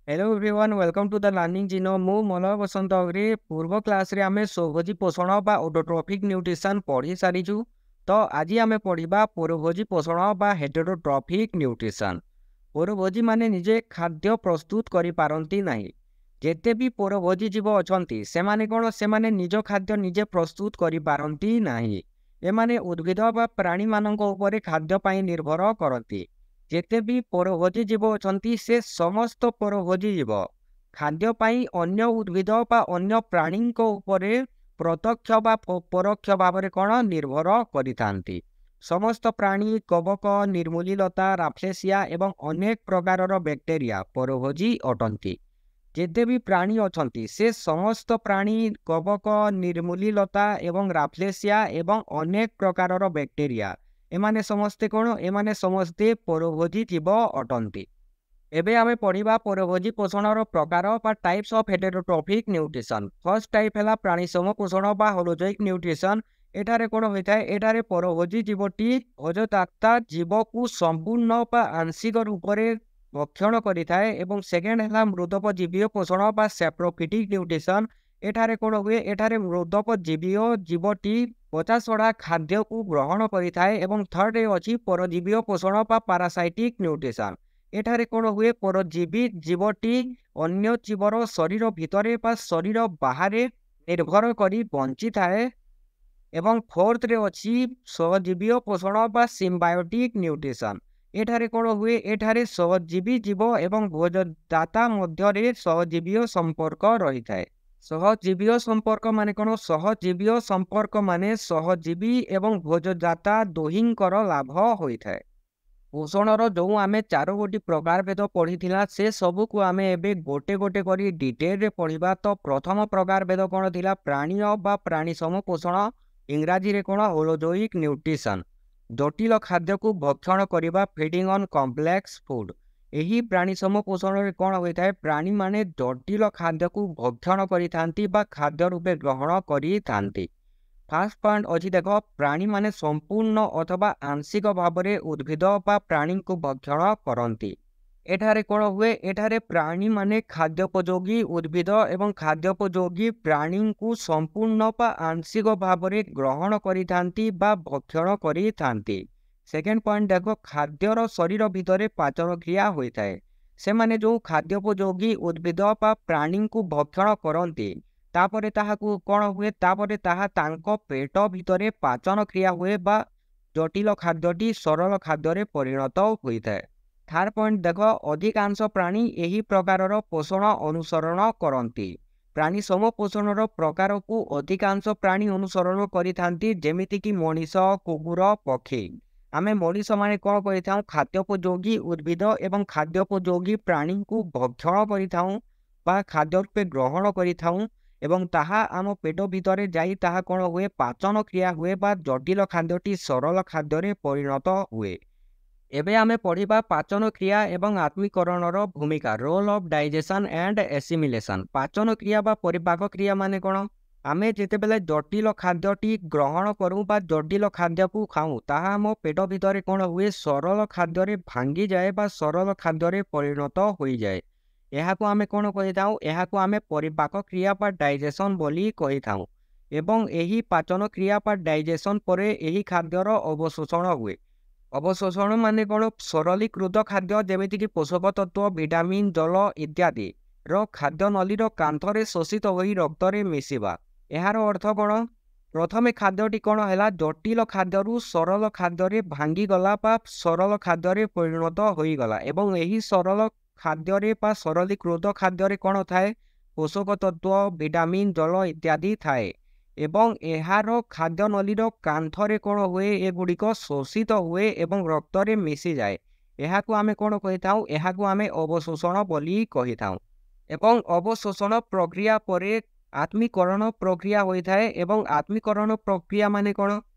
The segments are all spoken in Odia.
Hello everyone, welcome to the Learning Genome. ମୁଁ ମଲୟ ବସନ୍ତ ଅଗ୍ରେ। ପୂର୍ବ କ୍ଲାସ୍ରେ ଆମେ ସ୍ୱଭୋଜୀ ପୋଷଣ ବା ଅଟୋଟ୍ରଫିକ୍ ନ୍ୟୁଟ୍ରିସନ୍ ପଢ଼ି ସାରିଛୁ। ତ ଆଜି ଆମେ ପଢ଼ିବା ପରଭୋଜୀ ପୋଷଣ ବା ହେଟେରୋଟ୍ରଫିକ୍ ନ୍ୟୁଟ୍ରିସନ୍। ପରଭୋଜୀମାନେ ନିଜେ ଖାଦ୍ୟ ପ୍ରସ୍ତୁତ କରିପାରନ୍ତି ନାହିଁ। ଯେତେ ବି ପରଭୋଜୀ ଜୀବ ଅଛନ୍ତି, ସେମାନେ କ'ଣ? ସେମାନେ ନିଜ ଖାଦ୍ୟ ନିଜେ ପ୍ରସ୍ତୁତ କରିପାରନ୍ତି ନାହିଁ। ଏମାନେ ଉଦ୍ଭିଦ ବା ପ୍ରାଣୀମାନଙ୍କ ଉପରେ ଖାଦ୍ୟ ପାଇଁ ନିର୍ଭର କରନ୍ତି। ଯେତେ ବି ପରଭୋଜୀ ଜୀବ ଅଛନ୍ତି, ସେ ସମସ୍ତ ପରଭୋଜୀ ଜୀବ ଖାଦ୍ୟ ପାଇଁ ଅନ୍ୟ ଉଦ୍ଭିଦ ବା ଅନ୍ୟ ପ୍ରାଣୀଙ୍କ ଉପରେ ପ୍ରତ୍ୟକ୍ଷ ବା ପରୋକ୍ଷ ଭାବରେ କ'ଣ ନିର୍ଭର କରିଥାନ୍ତି। ସମସ୍ତ ପ୍ରାଣୀ, କବକ, ନିର୍ମୂଳୀଲତା, ରାଫ୍ଲେସିଆ ଏବଂ ଅନେକ ପ୍ରକାରର ବ୍ୟାକ୍ଟେରିଆ ପରଭୋଜୀ ଅଟନ୍ତି। ଯେତେ ବି ପ୍ରାଣୀ ଅଛନ୍ତି, ସେ ସମସ୍ତ ପ୍ରାଣୀ, କବକ, ନିର୍ମୂଳୀଲତା ଏବଂ ରାଫ୍ଲେସିଆ ଏବଂ ଅନେକ ପ୍ରକାରର ବ୍ୟାକ୍ଟେରିଆ, ଏମାନେ ସମସ୍ତେ କ'ଣ? ଏମାନେ ସମସ୍ତେ ପରଭୋଜୀ ଜୀବ ଅଟନ୍ତି। ଏବେ ଆମେ ପଢ଼ିବା ପରଭୋଜୀ ପୋଷଣର ପ୍ରକାର ବା types of heterotrophic nutrition. First type ହେଲା ପ୍ରାଣୀ ସମ ପୋଷଣ ବା ହୋଲୋଜୋଇକ୍ ନ୍ୟୁଟ୍ରିସନ୍। ଏଠାରେ କ'ଣ ହୋଇଥାଏ? ଏଠାରେ ପରଭୋଜୀ ଜୀବଟି ଭୋଜଦାତା ଜୀବକୁ ସମ୍ପୂର୍ଣ୍ଣ ବା ଆଂଶିକ ରୂପରେ ଭକ୍ଷଣ କରିଥାଏ। ଏବଂ ସେକେଣ୍ଡ ହେଲା ମୃତୋପଜୀବୀୟ ପୋଷଣ ବା ସାପ୍ରୋଫିଟିକ୍ ନ୍ୟୁଟ୍ରିସନ୍। ଏଠାରେ କ'ଣ ହୁଏ? ଏଠାରେ ମୃତୋପଜୀବୀୟ ଜୀବଟି ପଚାସଢ଼ା ଖାଦ୍ୟକୁ ଗ୍ରହଣ କରିଥାଏ। ଏବଂ ଥର୍ଡରେ ଅଛି ପରଜୀବୀୟ ପୋଷଣ ବା ପାରାସାଇଟିକ୍ ନ୍ୟୁଟ୍ରିସନ୍। ଏଠାରେ କ'ଣ ହୁଏ? ପରଜୀବୀ ଜୀବଟି ଅନ୍ୟ ଜୀବର ଶରୀର ଭିତରେ ବା ଶରୀର ବାହାରେ ନିର୍ଭର କରି ବଞ୍ଚିଥାଏ। ଏବଂ ଫୋର୍ଥରେ ଅଛି ସହଜୀବୀୟ ପୋଷଣ ବା ସିମ୍ବାୟୋଟିକ୍ ନ୍ୟୁଟ୍ରିସନ୍। ଏଠାରେ କ'ଣ ହୁଏ? ଏଠାରେ ସହଜୀବୀ ଜୀବ ଏବଂ ଭୋଜଦାତା ମଧ୍ୟରେ ସହଜୀବୀୟ ସମ୍ପର୍କ ରହିଥାଏ। ସହଜୀବୀୟ ସମ୍ପର୍କ ମାନେ କ'ଣ? ସହଜୀବୀୟ ସମ୍ପର୍କ ମାନେ ସହଜୀବୀ ଏବଂ ଭୋଜଦାତା ଦୁହିଁଙ୍କର ଲାଭ ହୋଇଥାଏ। ପୋଷଣର ଯେଉଁ ଆମେ ଚାରୋଗୋଟି ପ୍ରକାରଭେଦ ପଢ଼ିଥିଲା, ସେ ସବୁକୁ ଆମେ ଏବେ ଗୋଟେ ଗୋଟେ କରି ଡିଟେଲରେ ପଢ଼ିବା। ତ ପ୍ରଥମ ପ୍ରକାରଭେଦ କ'ଣ ଥିଲା? ପ୍ରାଣୀୟ ବା ପ୍ରାଣୀ ସମ ପୋଷଣ, ଇଂରାଜୀରେ କ'ଣ? ହୋଲୋଜୋଇକ୍ ନ୍ୟୁଟ୍ରିସନ୍। ଜଟିଳ ଖାଦ୍ୟକୁ ଭକ୍ଷଣ କରିବା, ଫିଡ଼ିଂ ଅନ୍ କମ୍ପ୍ଲେକ୍ସ ଫୁଡ୍। ଏହି ପ୍ରାଣୀ ସମ ପୋଷଣରେ କ'ଣ ହୋଇଥାଏ? ପ୍ରାଣୀମାନେ ଜଟିଳ ଖାଦ୍ୟକୁ ଭକ୍ଷଣ କରିଥାନ୍ତି ବା ଖାଦ୍ୟ ରୂପେ ଗ୍ରହଣ କରିଥାନ୍ତି। ଫାର୍ଷ୍ଟ ପଏଣ୍ଟ ଅଛି ଦେଖ, ପ୍ରାଣୀମାନେ ସମ୍ପୂର୍ଣ୍ଣ ଅଥବା ଆଂଶିକ ଭାବରେ ଉଦ୍ଭିଦ ବା ପ୍ରାଣୀଙ୍କୁ ଭକ୍ଷଣ କରନ୍ତି। ଏଠାରେ କ'ଣ ହୁଏ? ଏଠାରେ ପ୍ରାଣୀମାନେ ଖାଦ୍ୟୋପଯୋଗୀ ଉଦ୍ଭିଦ ଏବଂ ଖାଦ୍ୟୋପଯୋଗୀ ପ୍ରାଣୀଙ୍କୁ ସମ୍ପୂର୍ଣ୍ଣ ବା ଆଂଶିକ ଭାବରେ ଗ୍ରହଣ କରିଥାନ୍ତି ବା ଭକ୍ଷଣ କରିଥାନ୍ତି। ସେକେଣ୍ଡ ପଏଣ୍ଟ ଦେଖ, ଖାଦ୍ୟର ଶରୀର ଭିତରେ ପାଚନ କ୍ରିୟା ହୋଇଥାଏ। ସେମାନେ ଯେଉଁ ଖାଦ୍ୟୋପଯୋଗୀ ଉଦ୍ଭିଦ ବା ପ୍ରାଣୀଙ୍କୁ ଭକ୍ଷଣ କରନ୍ତି, ତାପରେ ତାହାକୁ କ'ଣ ହୁଏ? ତାପରେ ତାହା ତାଙ୍କ ପେଟ ଭିତରେ ପାଚନ କ୍ରିୟା ହୁଏ ବା ଜଟିଳ ଖାଦ୍ୟଟି ସରଳ ଖାଦ୍ୟରେ ପରିଣତ ହୋଇଥାଏ। ଥାର୍ଡ ପଏଣ୍ଟ ଦେଖ, ଅଧିକାଂଶ ପ୍ରାଣୀ ଏହି ପ୍ରକାରର ପୋଷଣ ଅନୁସରଣ କରନ୍ତି। ପ୍ରାଣୀ ସମ ପୋଷଣର ପ୍ରକାରକୁ ଅଧିକାଂଶ ପ୍ରାଣୀ ଅନୁସରଣ କରିଥାନ୍ତି, ଯେମିତିକି ମଣିଷ, କୁକୁର, ପକ୍ଷୀ। ଆମେ ମଣିଷମାନେ କ'ଣ କରିଥାଉ? ଖାଦ୍ୟୋପଯୋଗୀ ଉଦ୍ଭିଦ ଏବଂ ଖାଦ୍ୟୋପଯୋଗୀ ପ୍ରାଣୀଙ୍କୁ ଭକ୍ଷଣ କରିଥାଉ ବା ଖାଦ୍ୟ ରୂପେ ଗ୍ରହଣ କରିଥାଉ ଏବଂ ତାହା ଆମ ପେଟ ଭିତରେ ଯାଇ ତାହା କ'ଣ ହୁଏ? ପାଚନ କ୍ରିୟା ହୁଏ ବା ଜଟିଳ ଖାଦ୍ୟଟି ସରଳ ଖାଦ୍ୟରେ ପରିଣତ ହୁଏ। ଏବେ ଆମେ ପଢ଼ିବା ପାଚନ କ୍ରିୟା ଏବଂ ଆତ୍ମୀକରଣର ଭୂମିକା, ରୋଲ୍ ଅଫ୍ ଡାଇଜେସନ୍ ଆଣ୍ଡ ଏସିମିଲେସନ୍। ପାଚନ କ୍ରିୟା ବା ପରିପାକ କ୍ରିୟା ମାନେ କ'ଣ? ଆମେ ଯେତେବେଳେ ଜଟିଳ ଖାଦ୍ୟଟି ଗ୍ରହଣ କରୁ ବା ଜଟିଳ ଖାଦ୍ୟକୁ ଖାଉ, ତାହା ଆମ ପେଟ ଭିତରେ କ'ଣ ହୁଏ? ସରଳ ଖାଦ୍ୟରେ ଭାଙ୍ଗିଯାଏ ବା ସରଳ ଖାଦ୍ୟରେ ପରିଣତ ହୋଇଯାଏ। ଏହାକୁ ଆମେ କ'ଣ କହିଥାଉ? ଏହାକୁ ଆମେ ପରିପାକ କ୍ରିୟା ବା ଡାଇଜେସନ୍ ବୋଲି କହିଥାଉ। ଏବଂ ଏହି ପାଚନ କ୍ରିୟା ବା ଡାଇଜେସନ୍ ପରେ ଏହି ଖାଦ୍ୟର ଅବଶୋଷଣ ହୁଏ। ଅବଶୋଷଣ ମାନେ କ'ଣ? ସରଳୀକୃତ ଖାଦ୍ୟ, ଯେମିତିକି ପୋଷକ ତତ୍ତ୍ୱ, ଭିଟାମିନ୍, ଜଳ ଇତ୍ୟାଦି ର ଖାଦ୍ୟ ନଳୀର କାନ୍ଥରେ ଶୋଷିତ ହୋଇ ରକ୍ତରେ ମିଶିବା। ଏହାର ଅର୍ଥ କ'ଣ? ପ୍ରଥମେ ଖାଦ୍ୟଟି କ'ଣ ହେଲା? ଜଟିଳ ଖାଦ୍ୟରୁ ସରଳ ଖାଦ୍ୟରେ ଭାଙ୍ଗିଗଲା ବା ସରଳ ଖାଦ୍ୟରେ ପରିଣତ ହୋଇଗଲା। ଏବଂ ଏହି ସରଳ ଖାଦ୍ୟରେ ବା ସରଳୀକୃତ ଖାଦ୍ୟରେ କ'ଣ ଥାଏ? ପୋଷକ ତତ୍ତ୍ୱ, ଭିଟାମିନ୍, ଜଳ ଇତ୍ୟାଦି ଥାଏ। ଏବଂ ଏହାର ଖାଦ୍ୟ ନଳୀର କାନ୍ଥରେ କ'ଣ ହୁଏ? ଏଗୁଡ଼ିକ ଶୋଷିତ ହୁଏ ଏବଂ ରକ୍ତରେ ମିଶିଯାଏ। ଏହାକୁ ଆମେ କ'ଣ କହିଥାଉ? ଏହାକୁ ଆମେ ଅବଶୋଷଣ ବୋଲି କହିଥାଉ। ଏବଂ ଅବଶୋଷଣ ପ୍ରକ୍ରିୟା ପରେ ଆତ୍ମୀକରଣ ପ୍ରକ୍ରିୟା ହୋଇଥାଏ। ଏବଂ ଆତ୍ମୀକରଣ ପ୍ରକ୍ରିୟା ମାନେ କ'ଣ?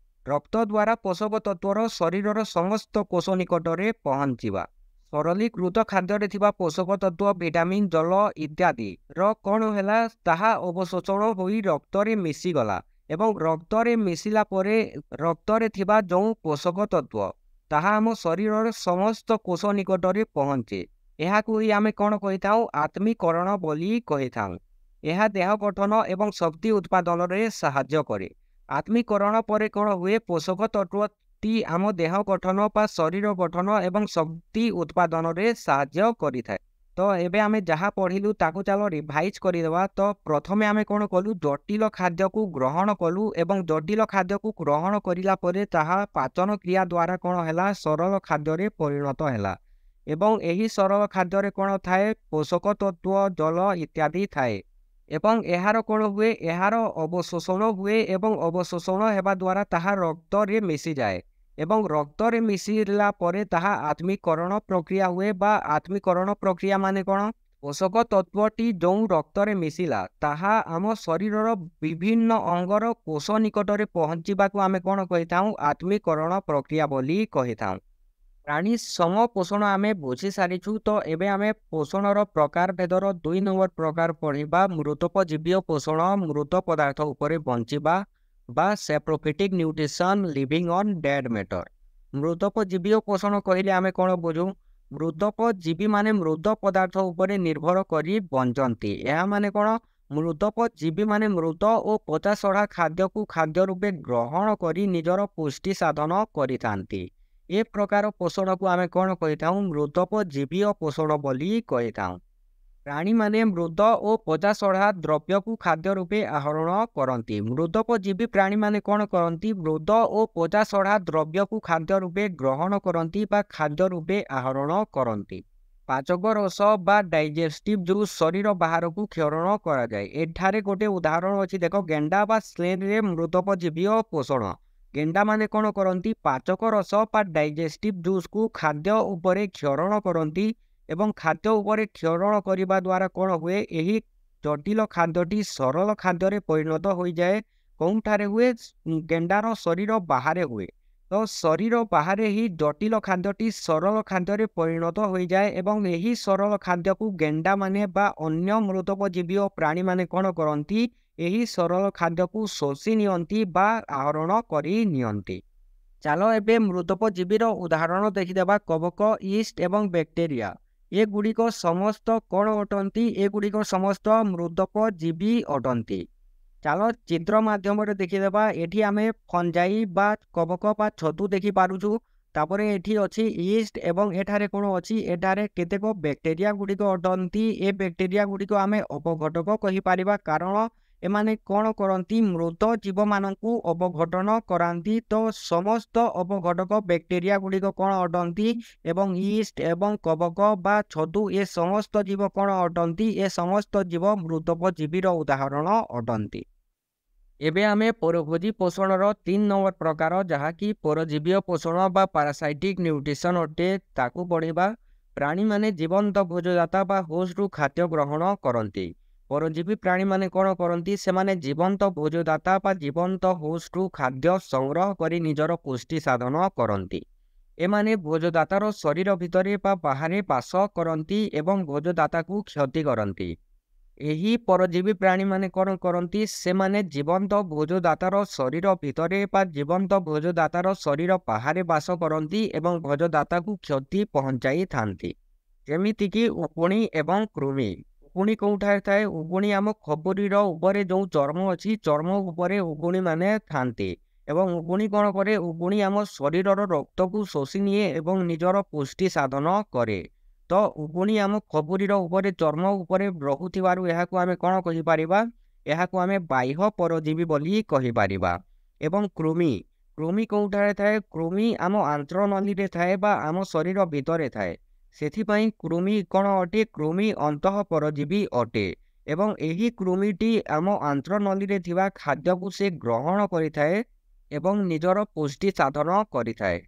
ରକ୍ତ ଦ୍ୱାରା ପୋଷକ ତତ୍ତ୍ୱର ଶରୀରର ସମସ୍ତ କୋଷ ନିକଟରେ ପହଞ୍ଚିବା। ସରଳୀକୃତ ଖାଦ୍ୟରେ ଥିବା ପୋଷକ ତତ୍ତ୍ୱ, ଭିଟାମିନ୍, ଜଳ ଇତ୍ୟାଦି ର କ'ଣ ହେଲା? ତାହା ଅବଶୋଷଣ ହୋଇ ରକ୍ତରେ ମିଶିଗଲା। ଏବଂ ରକ୍ତରେ ମିଶିଲା ପରେ ରକ୍ତରେ ଥିବା ଯେଉଁ ପୋଷକ ତତ୍ତ୍ୱ, ତାହା ଆମ ଶରୀରର ସମସ୍ତ କୋଷ ନିକଟରେ ପହଞ୍ଚେ। ଏହାକୁ ହିଁ ଆମେ କ'ଣ କହିଥାଉ? ଆତ୍ମୀକରଣ ବୋଲି କହିଥାଉ। ଏହା ଦେହ ଗଠନ ଏବଂ ଶକ୍ତି ଉତ୍ପାଦନରେ ସାହାଯ୍ୟ କରେ। ଆତ୍ମୀକରଣ ପରେ କ'ଣ ହୁଏ? ପୋଷକ ତତ୍ତ୍ୱଟି ଆମ ଦେହ ଗଠନ ବା ଶରୀର ଗଠନ ଏବଂ ଶକ୍ତି ଉତ୍ପାଦନରେ ସାହାଯ୍ୟ କରିଥାଏ। ତ ଏବେ ଆମେ ଯାହା ପଢ଼ିଲୁ ତାକୁ ଚାଲ ରିଭାଇଜ୍ କରିଦେବା। ତ ପ୍ରଥମେ ଆମେ କ'ଣ କଲୁ? ଜଟିଳ ଖାଦ୍ୟକୁ ଗ୍ରହଣ କଲୁ ଏବଂ ଜଟିଳ ଖାଦ୍ୟକୁ ଗ୍ରହଣ କରିଲା ପରେ ତାହା ପାଚନ କ୍ରିୟା ଦ୍ୱାରା କ'ଣ ହେଲା? ସରଳ ଖାଦ୍ୟରେ ପରିଣତ ହେଲା ଏବଂ ଏହି ସରଳ ଖାଦ୍ୟରେ କ'ଣ ଥାଏ? ପୋଷକ ତତ୍ତ୍ୱ, ଜଳ ଇତ୍ୟାଦି ଥାଏ ଏବଂ ଏହାର କ'ଣ ହୁଏ? ଏହାର ଅବଶୋଷଣ ହୁଏ ଏବଂ ଅବଶୋଷଣ ହେବା ଦ୍ୱାରା ତାହା ରକ୍ତରେ ମିଶିଯାଏ ଏବଂ ରକ୍ତରେ ମିଶିଲା ପରେ ତାହା ଆତ୍ମୀକରଣ ପ୍ରକ୍ରିୟା ହୁଏ। ବା ଆତ୍ମୀକରଣ ପ୍ରକ୍ରିୟା ମାନେ କ'ଣ? ପୋଷକ ତତ୍ତ୍ୱଟି ଯେଉଁ ରକ୍ତରେ ମିଶିଲା ତାହା ଆମ ଶରୀରର ବିଭିନ୍ନ ଅଙ୍ଗର କୋଷ ନିକଟରେ ପହଞ୍ଚିବାକୁ ଆମେ କ'ଣ କହିଥାଉ? ଆତ୍ମୀକରଣ ପ୍ରକ୍ରିୟା ବୋଲି କହିଥାଉ। ପ୍ରାଣୀ ସମପୋଷଣ ଆମେ ବୁଝି ସାରିଛୁ। ତ ଏବେ ଆମେ ପୋଷଣର ପ୍ରକାର ଭେଦର 2 ନମ୍ବର ପ୍ରକାର ପଢ଼ିବା, ମୃତୋପଜୀବୀୟ ପୋଷଣ, ମୃତ ପଦାର୍ଥ ଉପରେ ବଞ୍ଚିବା ବା saprophytic nutrition, living on dead matter. ମୃତୋପଜୀବୀୟ ପୋଷଣ କହିଲେ ଆମେ କ'ଣ ବୁଝୁ? ମୃତୋପଜୀବୀମାନେ ମୃତ ପଦାର୍ଥ ଉପରେ ନିର୍ଭର କରି ବଞ୍ଚନ୍ତି। ଏହା ମାନେ କ'ଣ? ମୃତୋପଜୀବୀମାନେ ମୃତ ଓ ପଚାସଢ଼ା ଖାଦ୍ୟକୁ ଖାଦ୍ୟ ରୂପେ ଗ୍ରହଣ କରି ନିଜର ପୁଷ୍ଟି ସାଧନ କରିଥାନ୍ତି। ଏ ପ୍ରକାର ପୋଷଣକୁ ଆମେ କ'ଣ କହିଥାଉ? ମୃତୋପଜୀବୀୟ ପୋଷଣ ବୋଲି କହିଥାଉ। ପ୍ରାଣୀମାନେ ମୃତ ଓ ପଚାସଢ଼ା ଦ୍ରବ୍ୟକୁ ଖାଦ୍ୟ ରୂପେ ଆହରଣ କରନ୍ତି। ମୃତୋପଜୀବୀ ପ୍ରାଣୀମାନେ କ'ଣ କରନ୍ତି? ମୃତ ଓ ପଚାସଢ଼ା ଦ୍ରବ୍ୟକୁ ଖାଦ୍ୟ ରୂପେ ଗ୍ରହଣ କରନ୍ତି ବା ଖାଦ୍ୟ ରୂପେ ଆହରଣ କରନ୍ତି। ପାଚକ ରସ ବା ଡାଇଜେଷ୍ଟିଭ୍ ଜୁସ୍ ଶରୀର ବାହାରକୁ କ୍ଷରଣ କରାଯାଏ। ଏଠାରେ ଗୋଟେ ଉଦାହରଣ ଅଛି, ଦେଖ, ଗେଣ୍ଡା ବା ସ୍ଲେନ୍ରେ ମୃତୋପଜୀବୀୟ ପୋଷଣ। ଗେଣ୍ଡାମାନେ କ'ଣ କରନ୍ତି? ପାଚକ ରସ ବା ଡାଇଜେଷ୍ଟିଭ୍ ଜୁସ୍କୁ ଖାଦ୍ୟ ଉପରେ କ୍ଷରଣ କରନ୍ତି ଏବଂ ଖାଦ୍ୟ ଉପରେ କ୍ଷରଣ କରିବା ଦ୍ୱାରା କ'ଣ ହୁଏ? ଏହି ଜଟିଳ ଖାଦ୍ୟଟି ସରଳ ଖାଦ୍ୟରେ ପରିଣତ ହୋଇଯାଏ। କେଉଁଠାରେ ହୁଏ? ଗେଣ୍ଡାର ଶରୀର ବାହାରେ ହୁଏ। ତ ଶରୀର ବାହାରେ ହିଁ ଜଟିଳ ଖାଦ୍ୟଟି ସରଳ ଖାଦ୍ୟରେ ପରିଣତ ହୋଇଯାଏ ଏବଂ ଏହି ସରଳ ଖାଦ୍ୟକୁ ଗେଣ୍ଡାମାନେ ବା ଅନ୍ୟ ମୃତୋପଜୀବୀୟ ପ୍ରାଣୀମାନେ କ'ଣ କରନ୍ତି? ଏହି ସରଳ ଖାଦ୍ୟକୁ ଶୋଷି ନିଅନ୍ତି ବା ଆହରଣ କରି ନିଅନ୍ତି। ଚାଲ ଏବେ ମୃତୋପଜୀବୀର ଉଦାହରଣ ଦେଖିଦେବା। କବକ, ଇଷ୍ଟ ଏବଂ ବ୍ୟାକ୍ଟେରିଆ, ଏଗୁଡ଼ିକ ସମସ୍ତ କ'ଣ ଅଟନ୍ତି? ଏଗୁଡ଼ିକ ସମସ୍ତ ମୃତୋପଜୀବୀ ଅଟନ୍ତି। ଚାଲ ଚିତ୍ର ମାଧ୍ୟମରେ ଦେଖିଦେବା। ଏଠି ଆମେ ଫଞ୍ଜାଇ ବା କବକ ବା ଛତୁ ଦେଖିପାରୁଛୁ। ତାପରେ ଏଠି ଅଛି ଇଷ୍ଟ ଏବଂ ଏଠାରେ କ'ଣ ଅଛି? ଏଠାରେ କେତେକ ବ୍ୟାକ୍ଟେରିଆ ଗୁଡ଼ିକ ଅଟନ୍ତି। ଏ ବ୍ୟାକ୍ଟେରିଆ ଗୁଡ଼ିକ ଆମେ ଅପଘଟକ କହିପାରିବା, କାରଣ ଏମାନେ କ'ଣ କରନ୍ତି? ମୃତ ଜୀବମାନଙ୍କୁ ଅପଘଟନ କରାନ୍ତି। ତ ସମସ୍ତ ଅପଘଟକ ବ୍ୟାକ୍ଟେରିଆ ଗୁଡ଼ିକ କ'ଣ ଅଟନ୍ତି ଏବଂ ଇଷ୍ଟ ଏବଂ କବକ ବା ଛତୁ, ଏ ସମସ୍ତ ଜୀବ କ'ଣ ଅଟନ୍ତି? ଏ ସମସ୍ତ ଜୀବ ମୃତୋପଜୀବୀର ଉଦାହରଣ ଅଟନ୍ତି। ଏବେ ଆମେ ପରଭୋଜୀ ପୋଷଣର 3 ନମ୍ବର ପ୍ରକାର, ଯାହାକି ପରଜୀବୀୟ ପୋଷଣ ବା ପାରାସାଇଟିକ୍ ନ୍ୟୁଟ୍ରିସନ୍ ଅଟେ, ତାକୁ ପଢ଼ିବା। ପ୍ରାଣୀମାନେ ଜୀବନ୍ତ ଭୋଜଦାତା ବା ହୋଷ୍ଟରୁ ଖାଦ୍ୟ ଗ୍ରହଣ କରନ୍ତି। ପରଜୀବୀ ପ୍ରାଣୀମାନେ କ'ଣ କରନ୍ତି? ସେମାନେ ଜୀବନ୍ତ ଭୋଜଦାତା ବା ଜୀବନ୍ତ ହୋଷ୍ଟରୁ ଖାଦ୍ୟ ସଂଗ୍ରହ କରି ନିଜର ପୁଷ୍ଟି ସାଧନ କରନ୍ତି। ଏମାନେ ଭୋଜଦାତାର ଶରୀର ଭିତରେ ବା ବାହାରେ ବାସ କରନ୍ତି ଏବଂ ଭୋଜଦାତାକୁ କ୍ଷତି କରନ୍ତି। ଏହି ପରଜୀବୀ ପ୍ରାଣୀମାନେ କ'ଣ କରନ୍ତି? ସେମାନେ ଜୀବନ୍ତ ଭୋଜଦାତାର ଶରୀର ଭିତରେ ବା ଜୀବନ୍ତ ଭୋଜଦାତାର ଶରୀର ବାହାରେ ବାସ କରନ୍ତି ଏବଂ ଭୋଜଦାତାକୁ କ୍ଷତି ପହଞ୍ଚାଇଥାନ୍ତି, ଯେମିତିକି ଉକୁଣି ଏବଂ କୃମି। ଉକୁଣି କେଉଁଠାରେ ଥାଏ? ଉକୁଣି ଆମ ଖପୁରୀର ଉପରେ ଯେଉଁ ଚର୍ମ ଅଛି, ଚର୍ମ ଉପରେ ଉକୁଣିମାନେ ଥାନ୍ତି ଏବଂ ଉକୁଣି କ'ଣ କରେ? ଉକୁଣି ଆମ ଶରୀରର ରକ୍ତକୁ ଶୋଷି ନିଏ ଏବଂ ନିଜର ପୁଷ୍ଟି ସାଧନ କରେ। ତ ଉକୁଣି ଆମ ଖପୁରୀର ଉପରେ ଚର୍ମ ଉପରେ ରହୁଥିବାରୁ ଏହାକୁ ଆମେ କ'ଣ କହିପାରିବା? ଏହାକୁ ଆମେ ବାହ୍ୟ ପରଜୀବୀ ବୋଲି କହିପାରିବା। ଏବଂ କୃମି, କୃମି କେଉଁଠାରେ ଥାଏ? କୃମି ଆମ ଆନ୍ତ୍ରନଳୀରେ ଥାଏ ବା ଆମ ଶରୀର ଭିତରେ ଥାଏ। ସେଥିପାଇଁ କୃମି କ'ଣ ଅଟେ? କୃମି ଅନ୍ତଃ ପରଜୀବୀ ଅଟେ ଏବଂ ଏହି କୃମିଟି ଆମ ଆନ୍ତ୍ରନଳୀରେ ଥିବା ଖାଦ୍ୟକୁ ସେ ଗ୍ରହଣ କରିଥାଏ ଏବଂ ନିଜର ପୁଷ୍ଟି ସାଧନ କରିଥାଏ।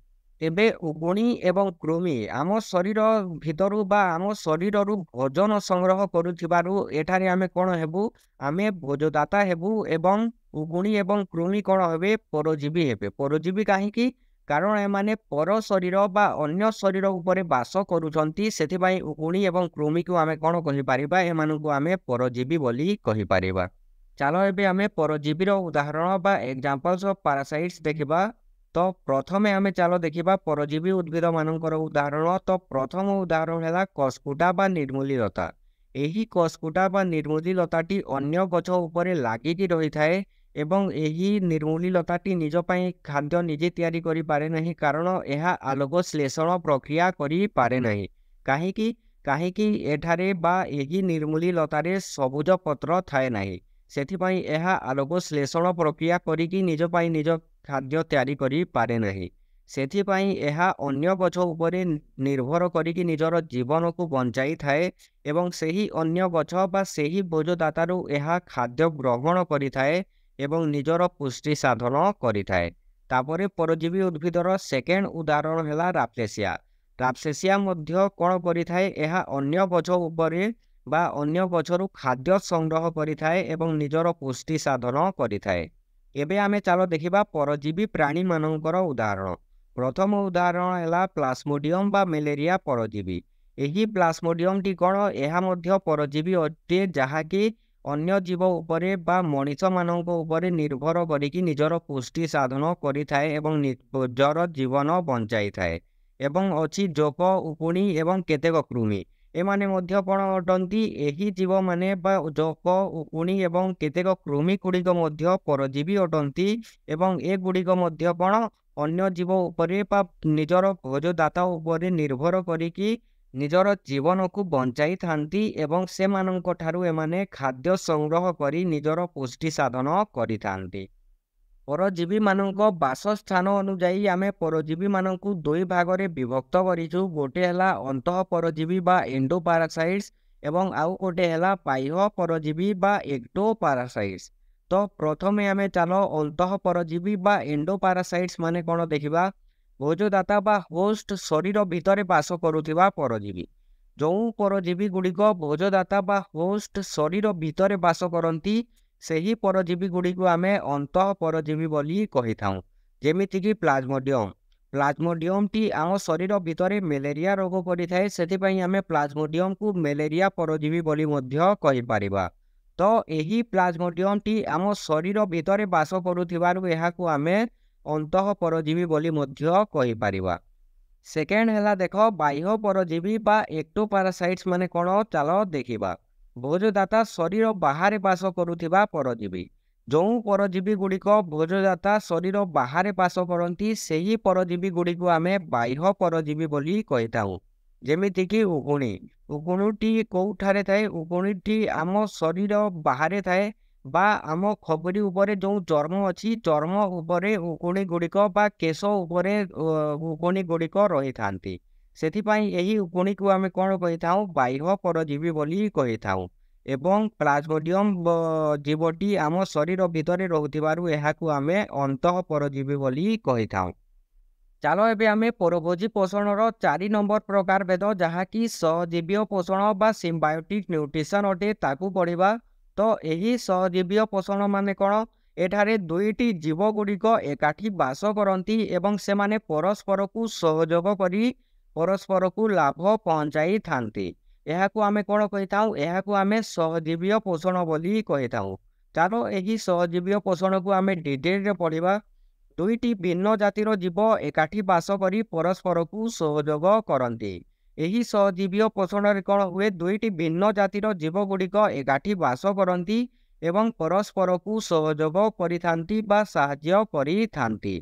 ତେବେ ଉକୁଣି ଏବଂ କୃମି ଆମ ଶରୀର ଭିତରୁ ବା ଆମ ଶରୀରରୁ ଭୋଜନ ସଂଗ୍ରହ କରୁଥିବାରୁ ଏଠାରେ ଆମେ କ'ଣ ହେବୁ? ଆମେ ଭୋଜଦାତା ହେବୁ ଏବଂ ଉକୁଣି ଏବଂ କୃମି କ'ଣ ହେବେ? ପରଜୀବୀ ହେବେ। ପରଜୀବୀ କାହିଁକି? କାରଣ ଏମାନେ ପର ଶରୀର ବା ଅନ୍ୟ ଶରୀର ଉପରେ ବାସ କରୁଛନ୍ତି। ସେଥିପାଇଁ ଉକୁଣି ଏବଂ କୃମିକୁ ଆମେ କ'ଣ କହିପାରିବା? ଏମାନଙ୍କୁ ଆମେ ପରଜୀବୀ ବୋଲି କହିପାରିବା। ଚାଲ ଏବେ ଆମେ ପରଜୀବୀର ଉଦାହରଣ ବା ଏକ୍ଜାମ୍ପଲ୍ସ ଅଫ୍ ପାରାସାଇଟ୍ସ ଦେଖିବା। ତ ପ୍ରଥମେ ଆମେ ଚାଲ ଦେଖିବା ପରଜୀବୀ ଉଦ୍ଭିଦମାନଙ୍କର ଉଦାହରଣ। ତ ପ୍ରଥମ ଉଦାହରଣ ହେଲା କସ୍କୁଟା ବା ନିର୍ମୂଲି ଲତା। ଏହି କସ୍କୁଟା ବା ନିର୍ମୂଲି ଲତାଟି ଅନ୍ୟ ଗଛ ଉପରେ ଲାଗିକି ରହିଥାଏ ଏବଂ ଏହି ନିର୍ମୂଲି ଲତାଟି ନିଜ ପାଇଁ ଖାଦ୍ୟ ନିଜେ ତିଆରି କରିପାରେ ନାହିଁ, କାରଣ ଏହା ଆଲୋକ ଶ୍ଳେଷଣ ପ୍ରକ୍ରିୟା କରିପାରେ ନାହିଁ। କାହିଁକି ଏଠାରେ ବା ଏହି ନିର୍ମୂଲି ଲତାରେ ସବୁଜ ପତ୍ର ଥାଏ ନାହିଁ, ସେଥିପାଇଁ ଏହା ଆଲୋକ ଶ୍ଳେଷଣ ପ୍ରକ୍ରିୟା କରିକି ନିଜ ପାଇଁ ନିଜ ଖାଦ୍ୟ ତିଆରି କରିପାରେ ନାହିଁ। ସେଥିପାଇଁ ଏହା ଅନ୍ୟ ଗଛ ଉପରେ ନିର୍ଭର କରିକି ନିଜର ଜୀବନକୁ ବଞ୍ଚାଇଥାଏ ଏବଂ ସେହି ଅନ୍ୟ ଗଛ ବା ସେହି ଭୋଜଦାତାରୁ ଏହା ଖାଦ୍ୟ ଗ୍ରହଣ କରିଥାଏ ଏବଂ ନିଜର ପୁଷ୍ଟି ସାଧନ କରିଥାଏ। ତାପରେ ପରଜୀବୀ ଉଦ୍ଭିଦର ସେକେଣ୍ଡ ଉଦାହରଣ ହେଲା ରାଫ୍ଲେସିଆ। ରାଫ୍ଲେସିଆ ମଧ୍ୟ କ'ଣ କରିଥାଏ? ଏହା ଅନ୍ୟ ଗଛ ଉପରେ ବା ଅନ୍ୟ ଗଛରୁ ଖାଦ୍ୟ ସଂଗ୍ରହ କରିଥାଏ ଏବଂ ନିଜର ପୁଷ୍ଟି ସାଧନ କରିଥାଏ। ଏବେ ଆମେ ଚାଲ ଦେଖିବା ପରଜୀବୀ ପ୍ରାଣୀମାନଙ୍କର ଉଦାହରଣ। ପ୍ରଥମ ଉଦାହରଣ ହେଲା ପ୍ଲାସ୍ମୋଡିୟମ୍ ବା ମ୍ୟାଲେରିଆ ପରଜୀବୀ। ଏହି ପ୍ଲାସ୍ମୋଡିୟମ୍ଟି କ'ଣ? ଏହା ମଧ୍ୟ ପରଜୀବୀ ଅଟେ, ଯାହାକି ଅନ୍ୟ ଜୀବ ଉପରେ ବା ମଣିଷମାନଙ୍କ ଉପରେ ନିର୍ଭର କରିକି ନିଜର ପୁଷ୍ଟି ସାଧନ କରିଥାଏ ଏବଂ ନିଜର ଜୀବନ ବଞ୍ଚାଇଥାଏ। ଏବଂ ଅଛି ଜୋକ, ଉକୁଣି ଏବଂ କେତେକ କୃମି। ଏମାନେ ମଧ୍ୟ କ'ଣ ଅଟନ୍ତି? ଏହି ଜୀବମାନେ ବା ଜୋକ, ଉକୁଣି ଏବଂ କେତେକ କୃମି ଗୁଡ଼ିକ ମଧ୍ୟ ପରଜୀବୀ ଅଟନ୍ତି ଏବଂ ଏଗୁଡ଼ିକ ମଧ୍ୟ କ'ଣ ଅନ୍ୟ ଜୀବ ଉପରେ ବା ନିଜର ଭୋଜଦାତା ଉପରେ ନିର୍ଭର କରିକି ନିଜର ଜୀବନକୁ ବଞ୍ଚାଇଥାନ୍ତି ଏବଂ ସେମାନଙ୍କ ଠାରୁ ଏମାନେ ଖାଦ୍ୟ ସଂଗ୍ରହ କରି ନିଜର ପୁଷ୍ଟି ସାଧନ କରିଥାନ୍ତି। ପରଜୀବୀମାନଙ୍କ ବାସସ୍ଥାନ ଅନୁଯାୟୀ ଆମେ ପରଜୀବୀମାନଙ୍କୁ ଦୁଇ ଭାଗରେ ବିଭକ୍ତ କରିଛୁ। ଗୋଟେ ହେଲା ଅନ୍ତଃ ପରଜୀବୀ ବା ଏଣ୍ଡୋପାରାସାଇଟ୍ସ ଏବଂ ଆଉ ଗୋଟେ ହେଲା ବାହ୍ୟ ପରଜୀବୀ ବା ଏକ୍ଟୋପାରାସାଇଟ୍ସ। ତ ପ୍ରଥମେ ଆମେ ଚାଲ ଅନ୍ତଃ ପରଜୀବୀ ବା ଏଣ୍ଡୋପାରାସାଇଟ୍ସ ମାନେ କ'ଣ ଦେଖିବା। ଭୋଜଦାତା ବା ହୋଷ୍ଟ ଶରୀର ଭିତରେ ବାସ କରୁଥିବା ପରଜୀବୀ। ଯେଉଁ ପରଜୀବୀ ଗୁଡ଼ିକ ଭୋଜଦାତା ବା ହୋଷ୍ଟ ଶରୀର ଭିତରେ ବାସ କରନ୍ତି, ସେହି ପରଜୀବୀ ଗୁଡ଼ିକୁ ଆମେ ଅନ୍ତଃ ପରଜୀବୀ ବୋଲି କହିଥାଉଁ। ଯେମିତିକି ପ୍ଲାଜମୋଡିୟମ୍। ପ୍ଲାଜମୋଡିୟମ୍ଟି ଆମ ଶରୀର ଭିତରେ ମ୍ୟାଲେରିଆ ରୋଗ କରିଥାଏ, ସେଥିପାଇଁ ଆମେ ପ୍ଲାଜମୋଡିୟମ୍କୁ ମ୍ୟାଲେରିଆ ପରଜୀବୀ ବୋଲି ମଧ୍ୟ କହିପାରିବା। ତ ଏହି ପ୍ଲାଜମୋଡିୟମ୍ଟି ଆମ ଶରୀର ଭିତରେ ବାସ କରୁଥିବାରୁ ଏହାକୁ ଆମେ ଅନ୍ତଃ ପରଜୀବୀ ବୋଲି ମଧ୍ୟ କହିପାରିବା। ସେକେଣ୍ଡ ହେଲା ଦେଖ ବାହ୍ୟ ପରଜୀବୀ ବା ଏକ୍ଟୋପାରାସାଇଟ୍ସ ମାନେ କ'ଣ, ଚାଲ ଦେଖିବା। ଭୋଜଦାତା ଶରୀର ବାହାରେ ବାସ କରୁଥିବା ପରଜୀବୀ। ଯେଉଁ ପରଜୀବୀ ଗୁଡ଼ିକ ଭୋଜଦାତା ଶରୀର ବାହାରେ ବାସ କରନ୍ତି, ସେହି ପରଜୀବୀ ଗୁଡ଼ିକୁ ଆମେ ବାହ୍ୟ ପରଜୀବୀ ବୋଲି କହିଥାଉ। ଯେମିତିକି ଉକୁଣି। ଉକୁଣିଟି କେଉଁଠାରେ ଥାଏ? ଉକୁଣିଟି ଆମ ଶରୀର ବାହାରେ ଥାଏ ବା ଆମ ଖପୁରୀ ଉପରେ ଯେଉଁ ଚର୍ମ ଅଛି, ଚର୍ମ ଉପରେ ଉକୁଣି ଗୁଡ଼ିକ ବା କେଶ ଉପରେ ଉକୁଣି ଗୁଡ଼ିକ ରହିଥାନ୍ତି। ସେଥିପାଇଁ ଏହି ଉକୁଣିକୁ ଆମେ କ'ଣ କହିଥାଉ? ବାହ୍ୟ ପରଜୀବୀ ବୋଲି କହିଥାଉ। ଏବଂ ପ୍ଲାଜମୋଡିୟମ୍ ଜୀବଟି ଆମ ଶରୀର ଭିତରେ ରହୁଥିବାରୁ ଏହାକୁ ଆମେ ଅନ୍ତଃ ପରଜୀବୀ ବୋଲି କହିଥାଉ। ଚାଲ ଏବେ ଆମେ ପରଭୋଜୀ ପୋଷଣର 4 ନମ୍ବର ପ୍ରକାରଭେଦ, ଯାହାକି ସହଜୀବୀୟ ପୋଷଣ ବା ସିମ୍ବାୟୋଟିକ୍ ନ୍ୟୁଟ୍ରିସନ୍ ଅଟେ, ତାକୁ ପଢ଼ିବା। ତ ଏହି ସହଜୀବୀୟ ପୋଷଣ ମାନେ କ'ଣ? ଏଠାରେ ଦୁଇଟି ଜୀବଗୁଡ଼ିକ ଏକାଠି ବାସ କରନ୍ତି ଏବଂ ସେମାନେ ପରସ୍ପରକୁ ସହଯୋଗ କରି ପରସ୍ପରକୁ ଲାଭ ପହଞ୍ଚାଇଥାନ୍ତି। ଏହାକୁ ଆମେ କ'ଣ କହିଥାଉ? ଏହାକୁ ଆମେ ସହଜୀବୀୟ ପୋଷଣ ବୋଲି କହିଥାଉ। ଚାଲ ଏହି ସହଜୀବୀୟ ପୋଷଣକୁ ଆମେ ଡିଟେଲରେ ପଢ଼ିବା। ଦୁଇଟି ଭିନ୍ନ ଜାତିର ଜୀବ ଏକାଠି ବାସ କରି ପରସ୍ପରକୁ ସହଯୋଗ କରନ୍ତି। ଏହି ସହଜୀବୀୟ ପୋଷଣରେ କ'ଣ ହୁଏ? ଦୁଇଟି ଭିନ୍ନ ଜାତିର ଜୀବଗୁଡ଼ିକ ଏକାଠି ବାସ କରନ୍ତି ଏବଂ ପରସ୍ପରକୁ ସହଯୋଗ କରିଥାନ୍ତି ବା ସାହାଯ୍ୟ କରିଥାନ୍ତି।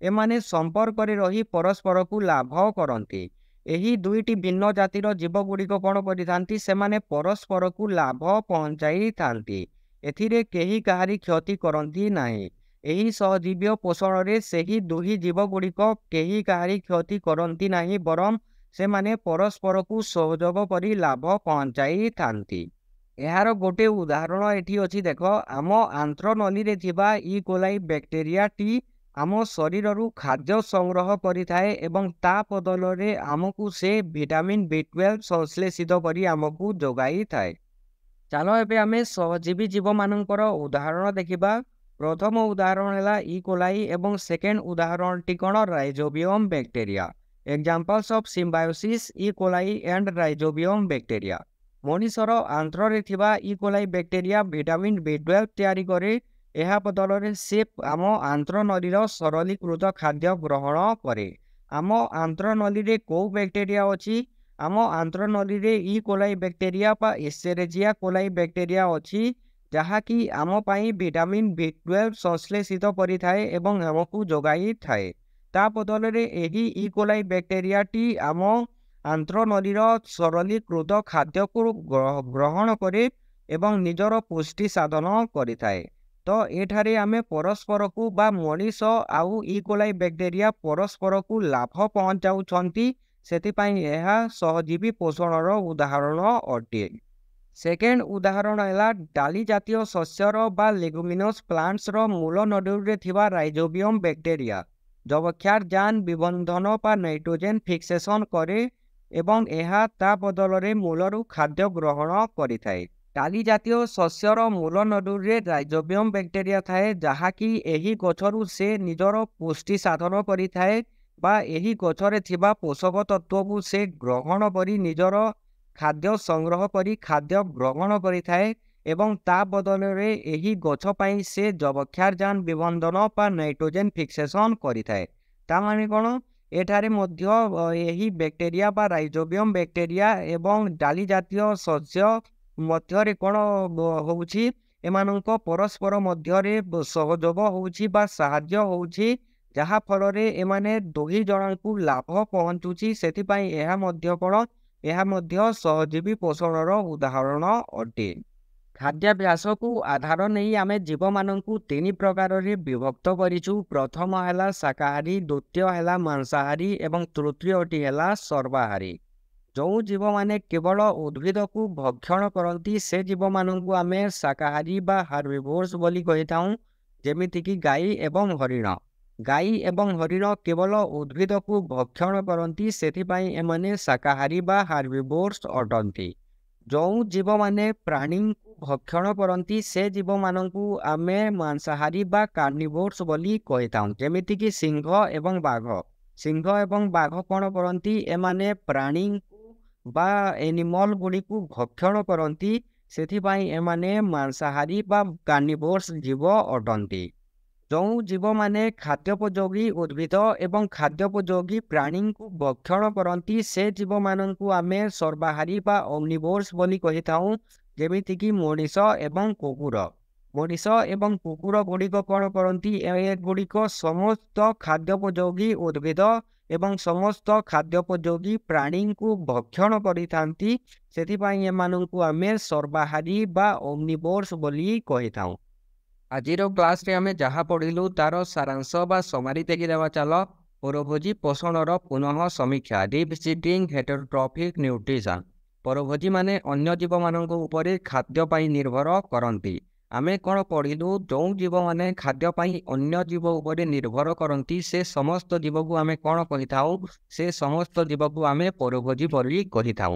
ଏମାନେ ସମ୍ପର୍କରେ ରହି ପରସ୍ପରକୁ ଲାଭ କରନ୍ତି। ଏହି ଦୁଇଟି ଭିନ୍ନ ଜାତିର ଜୀବଗୁଡ଼ିକ କ'ଣ କରିଥାନ୍ତି? ସେମାନେ ପରସ୍ପରକୁ ଲାଭ ପହଞ୍ଚାଇଥାନ୍ତି। ଏଥିରେ କେହି କାହାରି କ୍ଷତି କରନ୍ତି ନାହିଁ। ଏହି ସହଜୀବୀୟ ପୋଷଣରେ ସେହି ଦୁଇ ଜୀବଗୁଡ଼ିକ କେହି କାହାରି କ୍ଷତି କରନ୍ତି ନାହିଁ, ବରଂ ସେମାନେ ପରସ୍ପରକୁ ସହଯୋଗ କରି ଲାଭ ପହଞ୍ଚାଇଥାନ୍ତି। ଏହାର ଗୋଟେ ଉଦାହରଣ ଏଠି ଅଛି ଦେଖ। ଆମ ଆନ୍ତ୍ରନଳୀରେ ଥିବା ଇକୋଲାଇ ବ୍ୟାକ୍ଟେରିଆଟି ଆମ ଶରୀରରୁ ଖାଦ୍ୟ ସଂଗ୍ରହ କରିଥାଏ ଏବଂ ତା ବଦଳରେ ଆମକୁ ସେ ଭିଟାମିନ୍ B12 ସଂଶ୍ଳେଷିତ କରି ଆମକୁ ଯୋଗାଇଥାଏ। ଚାଲ ଏବେ ଆମେ ସହଜୀବୀ ଜୀବମାନଙ୍କର ଉଦାହରଣ ଦେଖିବା। ପ୍ରଥମ ଉଦାହରଣ ହେଲା ଇକୋଲାଇ ଏବଂ ସେକେଣ୍ଡ ଉଦାହରଣଟି କ'ଣ? Rhizobium bacteria. Examples of symbiosis E coli and rhizobium bacteria. ମଣିଷର ଆନ୍ତ୍ରରେ ଥିବା ଇକୋଲାଇ ବ୍ୟାକ୍ଟେରିଆ ଭିଟାମିନ୍ B12 ତିଆରି କରେ ଏହା ବଦଳରେ ସେ ଆମ ଆନ୍ତ୍ରନଳୀର ସରଳୀକୃତ ଖାଦ୍ୟ ଗ୍ରହଣ କରେ। ଆମ ଆନ୍ତ୍ରନଳୀରେ କେଉଁ ବ୍ୟାକ୍ଟେରିଆ ଅଛି? ଆମ ଆନ୍ତ୍ରନଳୀରେ ଇ କୋଲାଇ ବ୍ୟାକ୍ଟେରିଆ ବା ଏସେରେଜିଆ କୋଲାଇ ବ୍ୟାକ୍ଟେରିଆ ଅଛି, ଯାହାକି ଆମ ପାଇଁ ଭିଟାମିନ୍ ବି12 ସଂଶ୍ଳେଷିତ କରିଥାଏ ଏବଂ ଆମକୁ ଯୋଗାଇଥାଏ। ତା ବଦଳରେ ଏହି ଇ କୋଲାଇ ବ୍ୟାକ୍ଟେରିଆଟି ଆମ ଆନ୍ତ୍ରନଳୀର ସରଳୀକୃତ ଖାଦ୍ୟକୁ ଗ୍ରହଣ କରେ ଏବଂ ନିଜର ପୁଷ୍ଟି ସାଧନ କରିଥାଏ। ତ ଏଠାରେ ଆମେ ପରସ୍ପରକୁ ବା ମଣିଷ ଆଉ ଇ କୋଲାଇ ବ୍ୟାକ୍ଟେରିଆ ପରସ୍ପରକୁ ଲାଭ ପହଞ୍ଚାଉଛନ୍ତି, ସେଥିପାଇଁ ଏହା ସହଜୀବୀ ପୋଷଣର ଉଦାହରଣ ଅଟେ। ସେକେଣ୍ଡ ଉଦାହରଣ ହେଲା ଡାଲି ଜାତୀୟ ଶସ୍ୟର ବା ଲେଗୁମିନସ୍ ପ୍ଲାଣ୍ଟସର ମୂଳ ନଡ୍ୟୁଲରେ ଥିବା ରାଇଜୋବିୟମ୍ ବ୍ୟାକ୍ଟେରିଆ ଯବକ୍ଷାରଜାନ ବିବନ୍ଧନ ବା ନାଇଟ୍ରୋଜେନ୍ ଫିକ୍ସେସନ୍ କରେ ଏବଂ ଏହା ତା ବଦଳରେ ମୂଳରୁ ଖାଦ୍ୟ ଗ୍ରହଣ କରିଥାଏ। ଡାଲି ଜାତୀୟ ଶସ୍ୟର ମୂଳ ନଡ୍ୟୁଲରେ ରାଇଜୋବିୟମ୍ ବ୍ୟାକ୍ଟେରିଆ ଥାଏ, ଯାହାକି ଏହି ଗଛରୁ ସେ ନିଜର ପୁଷ୍ଟି ସାଧନ କରିଥାଏ ବା ଏହି ଗଛରେ ଥିବା ପୋଷକ ତତ୍ତ୍ୱକୁ ସେ ଗ୍ରହଣ କରି ନିଜର ଖାଦ୍ୟ ସଂଗ୍ରହ କରି ଖାଦ୍ୟ ଗ୍ରହଣ କରିଥାଏ ଏବଂ ତା ବଦଳରେ ଏହି ଗଛ ପାଇଁ ସେ ଯବକ୍ଷାରଜାନ ବିବନ୍ଧନ ବା ନାଇଟ୍ରୋଜେନ୍ ଫିକ୍ସେସନ୍ କରିଥାଏ। ତା ମାନେ କ'ଣ? ଏଠାରେ ମଧ୍ୟ ଏହି ବ୍ୟାକ୍ଟେରିଆ ବା ରାଇଜୋବିୟମ୍ ବ୍ୟାକ୍ଟେରିଆ ଏବଂ ଡାଲି ଜାତୀୟ ଶସ୍ୟ ମଧ୍ୟରେ କ'ଣ ହେଉଛି? ଏମାନଙ୍କ ପରସ୍ପର ମଧ୍ୟରେ ସହଯୋଗ ହେଉଛି ବା ସାହାଯ୍ୟ ହେଉଛି, ଯାହାଫଳରେ ଏମାନେ ଦୁହି ଜଣଙ୍କୁ ଲାଭ ପହଞ୍ଚୁଛି। ସେଥିପାଇଁ ଏହା ମଧ୍ୟ କ'ଣ? ଏହା ମଧ୍ୟ ସହଜୀବୀ ପୋଷଣର ଉଦାହରଣ ଅଟେ। ଖାଦ୍ୟାଭ୍ୟାସକୁ ଆଧାର ନେଇ ଆମେ ଜୀବମାନଙ୍କୁ ତିନି ପ୍ରକାରରେ ବିଭକ୍ତ କରିଛୁ। ପ୍ରଥମ ହେଲା ଶାକାହାରୀ, ଦ୍ୱିତୀୟ ହେଲା ମାଂସାହାରୀ ଏବଂ ତୃତୀୟଟି ହେଲା ସର୍ବାହାରୀ। ଯେଉଁ ଜୀବମାନେ କେବଳ ଉଦ୍ଭିଦକୁ ଭକ୍ଷଣ କରନ୍ତି, ସେ ଜୀବମାନଙ୍କୁ ଆମେ ଶାକାହାରୀ ବା ହାର୍ବିଭୋର୍ସ ବୋଲି କହିଥାଉଁ, ଯେମିତିକି ଗାଈ ଏବଂ ହରିଣ। ଗାଈ ଏବଂ ହରିଣ କେବଳ ଉଦ୍ଭିଦକୁ ଭକ୍ଷଣ କରନ୍ତି, ସେଥିପାଇଁ ଏମାନେ ଶାକାହାରୀ ବା ହାର୍ବିଭୋର୍ସ ଅଟନ୍ତି। ଯେଉଁ ଜୀବମାନେ ପ୍ରାଣୀଙ୍କୁ ଭକ୍ଷଣ କରନ୍ତି, ସେ ଜୀବମାନଙ୍କୁ ଆମେ ମାଂସାହାରୀ ବା କାର୍ନିଭୋର୍ସ ବୋଲି କହିଥାଉଁ, ଯେମିତିକି ସିଂହ ଏବଂ ବାଘ। ସିଂହ ଏବଂ ବାଘ କ'ଣ କରନ୍ତି? ଏମାନେ ପ୍ରାଣୀଙ୍କୁ ବା ଏନିମଲ୍ ଗୁଡ଼ିକୁ ଭକ୍ଷଣ କରନ୍ତି, ସେଥିପାଇଁ ଏମାନେ ମାଂସାହାରୀ ବା କାର୍ନିଭୋର୍ସ ଜୀବ ଅଟନ୍ତି। ଯେଉଁ ଜୀବମାନେ ଖାଦ୍ୟୋପଯୋଗୀ ଉଦ୍ଭିଦ ଏବଂ ଖାଦ୍ୟୋପଯୋଗୀ ପ୍ରାଣୀଙ୍କୁ ଭକ୍ଷଣ କରନ୍ତି, ସେ ଜୀବମାନଙ୍କୁ ଆମେ ସର୍ବାହାରୀ ବା ଓମ୍ନିଭୋର୍ସ ବୋଲି କହିଥାଉଁ, ଯେମିତିକି ମଣିଷ ଏବଂ କୁକୁର। ମଣିଷ ଏବଂ କୁକୁର ଗୁଡ଼ିକ କ'ଣ କରନ୍ତି? ଏଗୁଡ଼ିକ ସମସ୍ତ ଖାଦ୍ୟୋପଯୋଗୀ ଉଦ୍ଭିଦ ଏବଂ ସମସ୍ତ ଖାଦ୍ୟୋପଯୋଗୀ ପ୍ରାଣୀଙ୍କୁ ଭକ୍ଷଣ କରିଥାନ୍ତି, ସେଥିପାଇଁ ଏମାନଙ୍କୁ ଆମେ ସର୍ବାହାରୀ ବା ଓମ୍ନିଭୋର୍ସ ବୋଲି କହିଥାଉଁ। ଆଜିର କ୍ଲାସ୍ରେ ଆମେ ଯାହା ପଢ଼ିଲୁ ତାର ସାରାଂଶ ବା ସମାରି ଦେଖିଦେବା ଚାଲ। ପରଭୋଜୀ ପୋଷଣର ପୁନଃ ସମୀକ୍ଷା, ରିଭିଜିଟିଂ ହେଟେରୋଟ୍ରଫିକ୍ ନ୍ୟୁଟ୍ରିସନ୍। ପରଭୋଜୀମାନେ ଅନ୍ୟ ଜୀବମାନଙ୍କ ଉପରେ ଖାଦ୍ୟ ପାଇଁ ନିର୍ଭର କରନ୍ତି। ଆମେ କ'ଣ ପଢ଼ିଲୁ? ଯେଉଁ ଜୀବମାନେ ଖାଦ୍ୟ ପାଇଁ ଅନ୍ୟ ଜୀବ ଉପରେ ନିର୍ଭର କରନ୍ତି, ସେ ସମସ୍ତ ଜୀବକୁ ଆମେ କ'ଣ କହିଥାଉ? ସେ ସମସ୍ତ ଜୀବକୁ ଆମେ ପରଭୋଜୀ ବୋଲି କହିଥାଉ।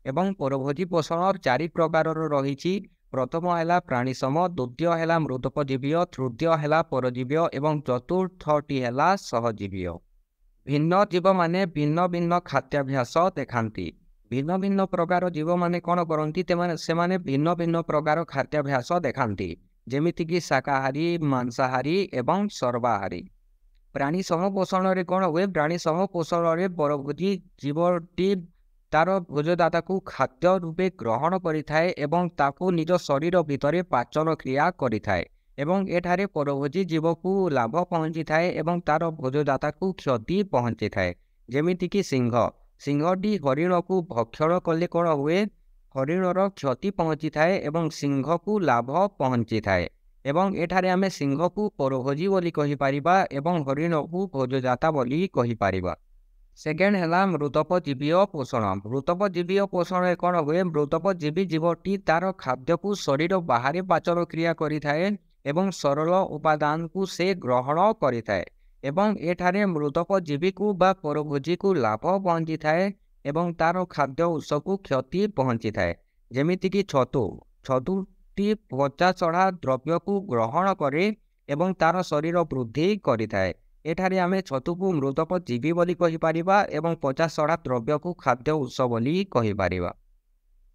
ଏବଂ ପରଭୋଜୀ ପୋଷଣ ଚାରି ପ୍ରକାରର ରହିଛି। ପ୍ରଥମ ହେଲା ପ୍ରାଣୀସମ, ଦ୍ୱିତୀୟ ହେଲା ମୃତୋପଜୀବୀୟ, ତୃତୀୟ ହେଲା ପରଜୀବୀୟ ଏବଂ ଚତୁର୍ଥଟି ହେଲା ସହଜୀବୀୟ। ଭିନ୍ନ ଜୀବମାନେ ଭିନ୍ନ ଭିନ୍ନ ଖାଦ୍ୟାଭ୍ୟାସ ଦେଖାନ୍ତି। ଭିନ୍ନ ଭିନ୍ନ ପ୍ରକାର ଜୀବମାନେ କ'ଣ କରନ୍ତି? ସେମାନେ ଭିନ୍ନ ଭିନ୍ନ ପ୍ରକାର ଖାଦ୍ୟାଭ୍ୟାସ ଦେଖାନ୍ତି, ଯେମିତିକି ଶାକାହାରୀ, ମାଂସାହାରୀ ଏବଂ ସର୍ବାହାରୀ। ପ୍ରାଣୀ ସମପୋଷଣରେ କ'ଣ ହୁଏ? ପ୍ରାଣୀ ସମପୋଷଣରେ ପରଭୋଜୀ ଜୀବଟି ତାର ଭୋଜଦାତାକୁ ଖାଦ୍ୟ ରୂପେ ଗ୍ରହଣ କରିଥାଏ ଏବଂ ତାକୁ ନିଜ ଶରୀର ଭିତରେ ପାଚନ କ୍ରିୟା କରିଥାଏ ଏବଂ ଏଠାରେ ପରଭୋଜୀ ଜୀବକୁ ଲାଭ ପହଞ୍ଚିଥାଏ ଏବଂ ତାର ଭୋଜଦାତାକୁ କ୍ଷତି ପହଞ୍ଚିଥାଏ। ଯେମିତିକି ସିଂହ। ସିଂହଟି ହରିଣକୁ ଭକ୍ଷଣ କଲେ କ'ଣ ହୁଏ? ହରିଣର କ୍ଷତି ପହଞ୍ଚିଥାଏ ଏବଂ ସିଂହକୁ ଲାଭ ପହଞ୍ଚିଥାଏ। ଏବଂ ଏଠାରେ ଆମେ ସିଂହକୁ ପରଭୋଜୀ ବୋଲି କହିପାରିବା ଏବଂ ହରିଣକୁ ଭୋଜଦାତା ବୋଲି କହିପାରିବା। ସେକେଣ୍ଡ ହେଲା ମୃତୋପଜୀବୀୟ ପୋଷଣ। ମୃତୋପଜୀବୀୟ ପୋଷଣରେ କ'ଣ ହୁଏ? ମୃତୋପଜୀବୀ ଜୀବଟି ତାର ଖାଦ୍ୟକୁ ଶରୀର ବାହାରେ ପାଚନ କ୍ରିୟା କରିଥାଏ ଏବଂ ସରଳ ଉପାଦାନକୁ ସେ ଗ୍ରହଣ କରିଥାଏ ଏବଂ ଏଠାରେ ମୃତୋପଜୀବୀକୁ ବା ପରଭୋଜୀକୁ ଲାଭ ପହଞ୍ଚିଥାଏ ଏବଂ ତାର ଖାଦ୍ୟ ଉତ୍ସକୁ କ୍ଷତି ପହଞ୍ଚିଥାଏ। ଯେମିତିକି ଛତୁ। ଛତୁଟି ପଚାସଢ଼ା ଦ୍ରବ୍ୟକୁ ଗ୍ରହଣ କରେ ଏବଂ ତାର ଶରୀର ବୃଦ୍ଧି କରିଥାଏ। ଏଠାରେ ଆମେ ଛତୁକୁ ମୃତୋପଜୀବୀ ବୋଲି କହିପାରିବା ଏବଂ ପଚାସଢ଼ା ଦ୍ରବ୍ୟକୁ ଖାଦ୍ୟ ଉତ୍ସ ବୋଲି କହିପାରିବା।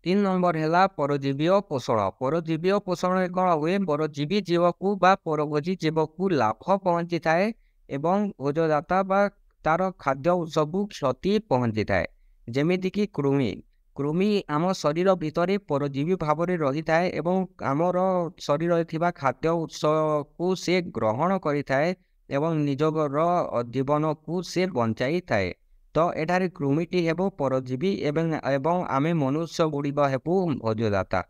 3 ନମ୍ବର ହେଲା ପରଜୀବୀୟ ପୋଷଣ। ପରଜୀବୀୟ ପୋଷଣରେ କ'ଣ ହୁଏ? ପରଜୀବୀ ଜୀବକୁ ବା ପରଭୋଜୀ ଜୀବକୁ ଲାଭ ପହଞ୍ଚିଥାଏ ଏବଂ ଭୋଜଦାତା ବା ତାର ଖାଦ୍ୟ ଉତ୍ସକୁ କ୍ଷତି ପହଞ୍ଚିଥାଏ। ଯେମିତିକି କୃମି। କୃମି ଆମ ଶରୀର ଭିତରେ ପରଜୀବୀ ଭାବରେ ରହିଥାଏ ଏବଂ ଆମର ଶରୀରରେ ଥିବା ଖାଦ୍ୟ ଉତ୍ସକୁ ସେ ଗ୍ରହଣ କରିଥାଏ ଏବଂ ନିଜର ଜୀବନକୁ ସେ ବଞ୍ଚାଇଥାଏ। ତ ଏଠାରେ କୃମିଟି ହେବ ପରଜୀବୀ ଏବଂ ଆମେ ମନୁଷ୍ୟ ଗୁଡ଼ିକ ହେବୁ ଭୋଜଦାତା।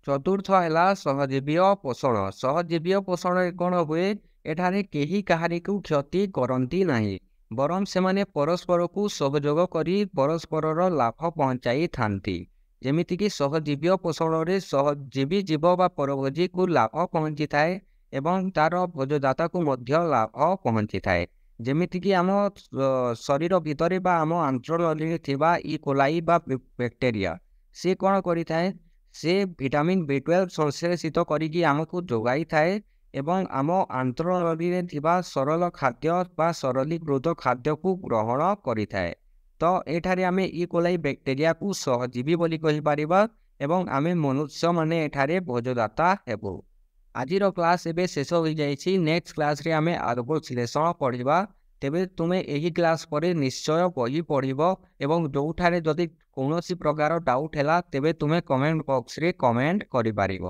ଚତୁର୍ଥ ହେଲା ସହଜୀବୀୟ ପୋଷଣ। ସହଜୀବୀୟ ପୋଷଣରେ କ'ଣ ହୁଏ? ଏଠାରେ କେହି କାହାରିକୁ କ୍ଷତି କରନ୍ତି ନାହିଁ, ବରଂ ସେମାନେ ପରସ୍ପରକୁ ସହଯୋଗ କରି ପରସ୍ପରର ଲାଭ ପହଞ୍ଚାଇଥାନ୍ତି। ଯେମିତିକି ସହଜୀବୀୟ ପୋଷଣରେ ସହଜୀବୀ ଜୀବ ବା ପରଭୋଜୀକୁ ଲାଭ ପହଞ୍ଚିଥାଏ ଏବଂ ତାର ଭୋଜଦାତାକୁ ମଧ୍ୟ ଲାଭ ପହଞ୍ଚିଥାଏ। ଯେମିତିକି ଆମ ଶରୀର ଭିତରେ ବା ଆମ ଆନ୍ତ୍ରନଳୀରେ ଥିବା ଇକୋଲାଇ ବା ବ୍ୟାକ୍ଟେରିଆ, ସେ କ'ଣ କରିଥାଏ? ସେ ଭିଟାମିନ୍ ବି12 ସଂଶ୍ଳେଷିତ କରିକି ଆମକୁ ଯୋଗାଇଥାଏ ଏବଂ ଆମ ଆନ୍ତ୍ରନଳୀରେ ଥିବା ସରଳ ଖାଦ୍ୟ ବା ସରଳୀକୃତ ଖାଦ୍ୟକୁ ଗ୍ରହଣ କରିଥାଏ। ତ ଏଠାରେ ଆମେ ଇକୋଲାଇ ବ୍ୟାକ୍ଟେରିଆକୁ ସହଜୀବୀ ବୋଲି କହିପାରିବା ଏବଂ ଆମେ ମନୁଷ୍ୟମାନେ ଏଠାରେ ଭୋଜଦାତା ହେବୁ। ଆଜିର କ୍ଲାସ୍ ଏବେ ଶେଷ ହୋଇଯାଇଛି। ନେକ୍ସଟ କ୍ଲାସ୍ରେ ଆମେ ଆଲୋକ ଶ୍ଲେଷଣ ପଢ଼ିବା। ତେବେ ତୁମେ ଏହି କ୍ଲାସ୍ ପରେ ନିଶ୍ଚୟ ବହି ପଢ଼ିବ ଏବଂ ଯେଉଁଠାରେ ଯଦି କୌଣସି ପ୍ରକାର ଡାଉଟ୍ ହେଲା, ତେବେ ତୁମେ କମେଣ୍ଟ ବକ୍ସରେ କମେଣ୍ଟ କରିପାରିବ।